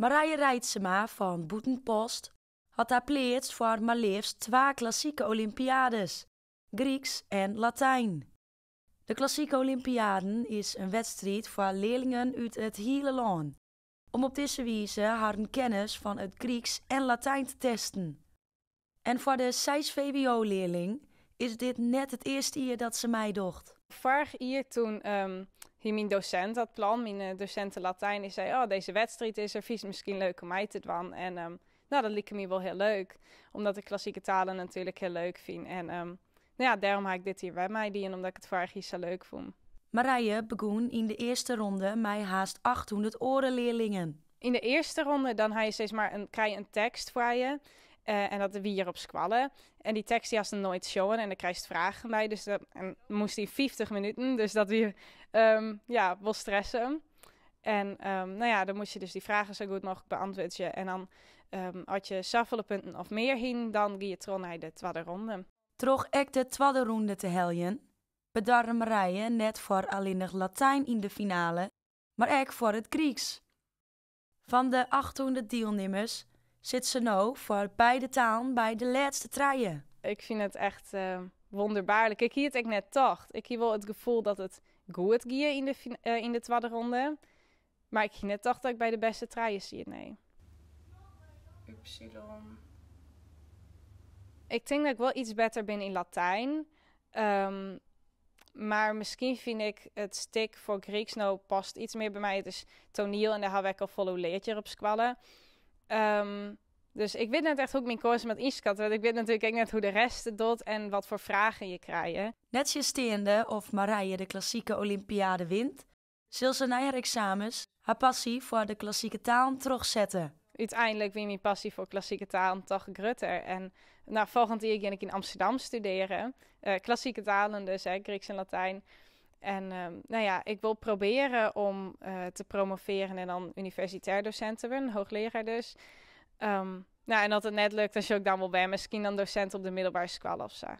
Marije Reitsema fan Bûtenpost hat har pleatst foar mar leafst twa klassike Olympiades, Gryksk en Latyn. De Klassike Olympiaden is in wedstriid foar learlingen út it hiele lân, om op dizze wize harren kennis fan it Gryksk en Latyn te testen. En foar de seis VWO-learling is dit net it earste jier dat se meidocht. Foarich jier toen hie myn dosint dat plan, myn dosinte Latyn, dy sei: "Oh, dizze wedstriid is der, fynst it miskien leuk om mei te dwaan?" En no, dat like my wol hiel leuk, omdat ik klassike talen natuerlik hiel leuk fyn. En no ja, dêrom ha ik dit jier wer meidien, omdat ik it foarich jier sa leuk fûn. Marije begûn yn de earste ronde mei hast 800 oare learlingen. Yn de earste ronde dan ha je sis mar in, krije je in tekst foar je. En dat wie hjir op skoalle. En dy tekst dy hast noait sjoen en dêr krijst fragen by. Dus dat, en moast yn 50 minuten, dus dat wie ja, wol stressen. En no ja, dan moast je dus dy fragen sa goed mooglik beäntwurdzje. En dan as je safolle punten of mear hienen, dan gie je troch nei de twadde ronde. Troch ek de twadde ronde te heljen, bedarre Marije net foar allinnich Latyn yn de finale, mar ek foar it Gryksk. Fan de 800 dielnimmers sit se no foar beide talen by de lêste trije. Ik fyn it echt wûnderbaarlik. Ik hie it ek net tocht. Ik hie wol it gefoel dat it goed gie yn de twadde ronde. Mar ik hie net tocht dat ik by de bêste trije siet, nee. Upsilon. Ik tink dat ik wol yts better bin yn Latyn. Mar miskien fyn ik it stik foar Gryksk no past yts mear by my. It is toaniel en dêr ha we ek al folle oer leard hjir op skoalle. Dus ik wit net echt hoe't ik myn kânsen moat ynskatte. Want ik wit natuerlik ek net hoe't de rest it docht en wat foar fragen je krije. Nettsjinsteande oft Marije de klassike Olympiade wint, sil se nei har eksamens har passy foar de klassike talen trochsette. Uteinlik wie myn passy foar klassike talen toch grutter. En no, folgjend jier gean ik yn Amsterdam studearjen. Klassike talen dus, hè, Gryksk en Latyn. En no ja, ik wol probearje om te promovearjen en dan universitêr dosint te wurden, hoogleraar dus. No, en as it net lukt, dan sjoch ik dan wol wer. Miskien dan dosint op de middelbere skoalle of sa.